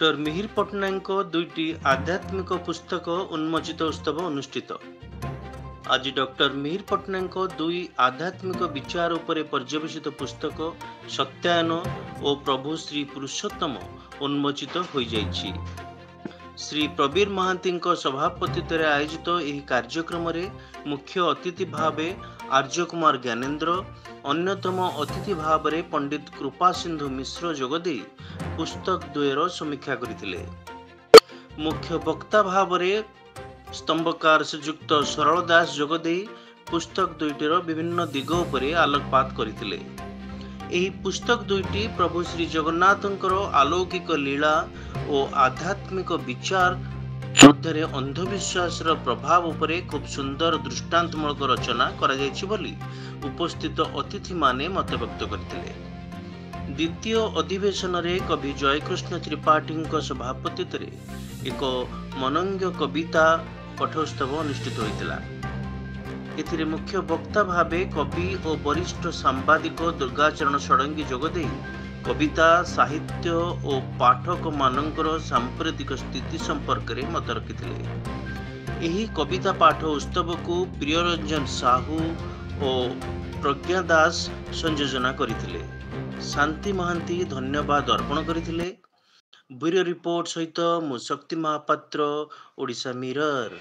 Doctor Mihir ପଟ୍ଟନାୟକଙ୍କ ଦୁଇଟି ଆଧ୍ୟାତ୍ମିକ ପୁସ୍ତକ ଉନ୍ମୋଚିତ ଉତ୍ସବ ଅନୁଷ୍ଠିତ। ଆଜି ଡକ୍ଟର ମିହିର ପଟ୍ଟନାୟକଙ୍କ ଦୁଇ ଆଧ୍ୟାତ୍ମିକ ବିଚାର ଉପରେ ପର୍ଯ୍ୟବସିତ ପୁସ୍ତକ ସତ୍ୟାୟନ ଓ ପ୍ରଭୁ ଶ୍ରୀ ପୁରୁଷୋତ୍ତମ ଉନ୍ମୋଚିତ ହୋଇଯାଇଛି। ଶ୍ରୀ ପ୍ରବୀର ମହାନ୍ତିଙ୍କ ସଭାପତିତ୍ୱରେ ଆୟୋଜିତ ଏହି କାର୍ଯ୍ୟକ୍ରମରେ ମୁଖ୍ୟ ଅତିଥି ଭାବେ ଆର୍ଯ୍ୟକୁମାର ଜ୍ଞାନେନ୍ଦ୍ର, ଅନ୍ୟତମ ଅତିଥି ଭାବରେ ପଣ୍ଡିତ କୃପାସିନ୍ଧୁ ମିଶ୍ର ଯୋଗଦେଇ ପୁସ୍ତକ ଦ୍ୱୟର ସମୀକ୍ଷା କରିଥିଲେ। ମୁଖ୍ୟ ବକ୍ତା ଭାବରେ ସ୍ତମ୍ଭକାର ଶ୍ରୀଯୁକ୍ତ ସରଳ ଦାସ ଯୋଗଦେଇ ପୁସ୍ତକ ଦୁଇଟିର ବିଭିନ୍ନ ଦିଗ ଉପରେ ଆଲୋକପାତ କରିଥିଲେ। ଏହି ପୁସ୍ତକ ଦୁଇଟି ପ୍ରଭୁ ଶ୍ରୀ ଜଗନ୍ନାଥଙ୍କର ଆଲୌକିକ ଲୀଳା ଓ ଆଧ୍ୟାତ୍ମିକ ବିଚାର ମଧ୍ୟରେ ଅନ୍ଧବିଶ୍ୱାସର ପ୍ରଭାବ ଉପରେ ଖୁବ୍ ସୁନ୍ଦର ଦୃଷ୍ଟାନ୍ତମୂଳକ ରଚନା କରାଯାଇଛି ବୋଲି ଉପସ୍ଥିତ ଅତିଥିମାନେ ମତବ୍ୟକ୍ତ କରିଥିଲେ। ଦ୍ୱିତୀୟ ଅଧିବେଶନରେ କବି ଜୟକୃଷ୍ଣ ତ୍ରିପାଠୀଙ୍କ ସଭାପତିତ୍ୱରେ ଏକ ମନୋଜ୍ଞ କବିତା ପାଠୋତ୍ସବ ଅନୁଷ୍ଠିତ ହୋଇଥିଲା। ଏଥିରେ ମୁଖ୍ୟ ବକ୍ତା ଭାବେ କବି ଓ ବରିଷ୍ଠ ସାମ୍ବାଦିକ ଦୁର୍ଗାଚରଣ ଷଡ଼ଙ୍ଗୀ ଯୋଗଦେଇ କବିତା, ସାହିତ୍ୟ ଓ ପାଠକମାନଙ୍କର ସାମ୍ପ୍ରତିକ ସ୍ଥିତି ସମ୍ପର୍କରେ ମତ ରଖିଥିଲେ। ଏହି କବିତା ପାଠ ଉତ୍ସବକୁ ପ୍ରିୟରଞ୍ଜନ ସାହୁ ଓ ପ୍ରଜ୍ଞା ଦାସ ସଂଯୋଜନା କରିଥିଲେ। ଶାନ୍ତି ମହାନ୍ତି ଧନ୍ୟବାଦ ଅର୍ପଣ କରିଥିଲେ। ବ୍ୟୁରୋ ରିପୋର୍ଟ ସହିତ ମୁଁ ଶକ୍ତି ମହାପାତ୍ର, ଓଡ଼ିଶା ମିରର।